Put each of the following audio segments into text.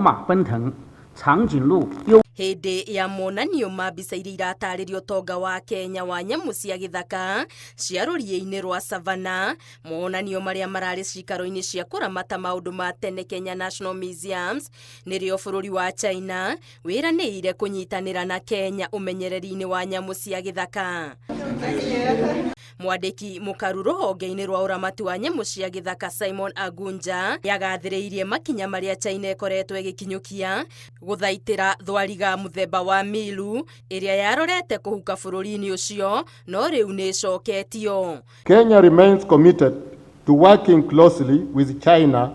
马奔腾、长颈鹿优。 Hĩndĩ ya monanio ma mbica iria iratarĩria ũtonga wa Kenya wa nyamũ cia gĩthaka cia rũriĩ-inĩ rwa Savannah, monanio marĩa mararĩ cikaro-inĩ cia kũramata maũndũ ma tene Kenya National Museums, nĩrĩo bũrũri wa China wĩranĩire kũnyitanĩra na Kenya ũmenyereri-inĩ wa nyamũ cia gĩthaka. Mwandĩki mũkaru rũhonge-inĩ rwa ũramati wa nyamũ cia gĩthaka Simon Agunja nĩagathĩrĩirie makinya marĩa China ĩkoretwo ĩgĩkinyũkia gũthaitĩra thwariga mũthemba wa Milu ĩrĩa yarorete kũhuka bũrũri-inĩ ũcio no rĩu nĩ ĩcoketio. Kenya remains committed to working closely with China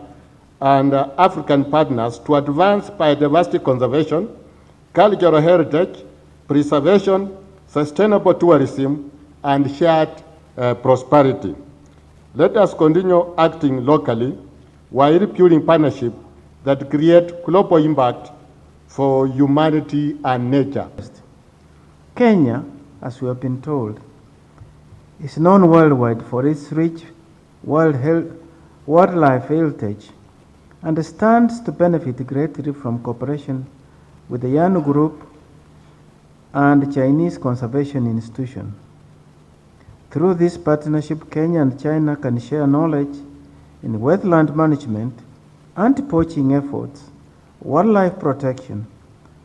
and African partners to advance biodiversity conservation, cultural heritage preservation, sustainable tourism, and shared prosperity. Let us continue acting locally while building partnerships that create global impact for humanity and nature. Kenya, as we have been told, is known worldwide for its rich wildlife heritage and stands to benefit greatly from cooperation with the Yan Group and Chinese Conservation Institution. Through this partnership, Kenya and China can share knowledge in wetland management, anti-poaching efforts, wildlife protection,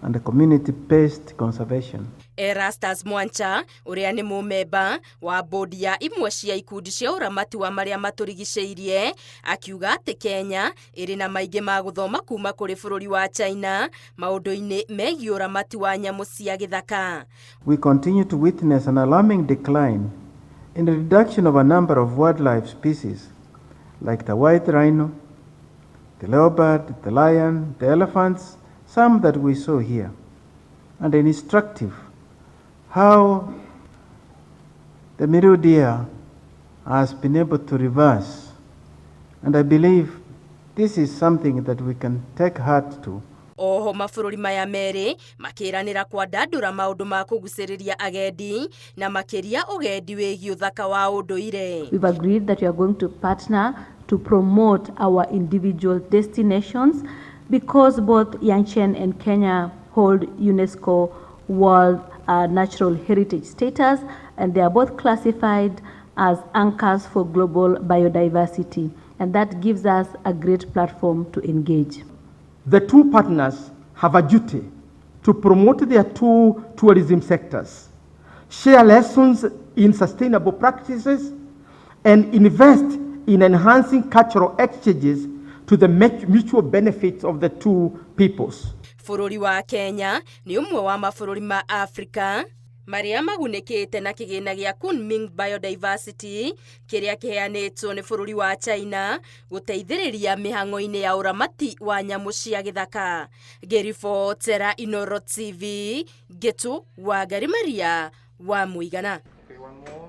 and community-based conservation. Erastus Mwancha ũrĩa nĩ mũmemba wa bodi ya imwe cia ikundi cia ũramati wa marĩa matũrigicĩirie akiuga atĩ Kenya ĩrĩ na maingĩ ma gũthoma kuma kũrĩ bũrũri wa China maũndũ-inĩ megiĩ ũramati wa nyamũ cia gĩthaka. We continue to witness an alarming decline in the reduction of a number of wildlife species like the white rhino, the leopard, the lion, the elephants, some that we saw here, and instructive how the Meru deer has been able to reverse. And I believe this is something that we can take heart to. Oho mabũrũri maya merĩ makĩranĩra kwandandũra maũndũ ma kũgucĩrĩria agendi na makĩria ũgendi wĩgiĩ ũthaka wa ũndũire. We've agreed that we are going to partner to promote our individual destinations because both Yanchen and Kenya hold UNESCO World Natural Heritage status, and they are both classified as anchors for global biodiversity, and that gives us a great platform to engage. The two partners have a duty to promote their two tourism sectors, share lessons in sustainable practices, and invest in enhancing cultural exchanges to the mutual benefits of the two peoples. Bũrũri wa Kenya nĩ ũmwe wa mabũrũri ma Afrika marĩa magunĩkĩte na kĩgĩna gĩa Kunming Biodiversity kĩrĩa kĩheanĩtwo nĩ bũrũri wa China gũteithĩrĩria mĩhang'o-inĩ ya ũramati wa nyamũ cia gĩthaka. Ngĩribotera Inoro TV, Ngĩtũ Wangari Maria wa Mũigana. Okay, one more.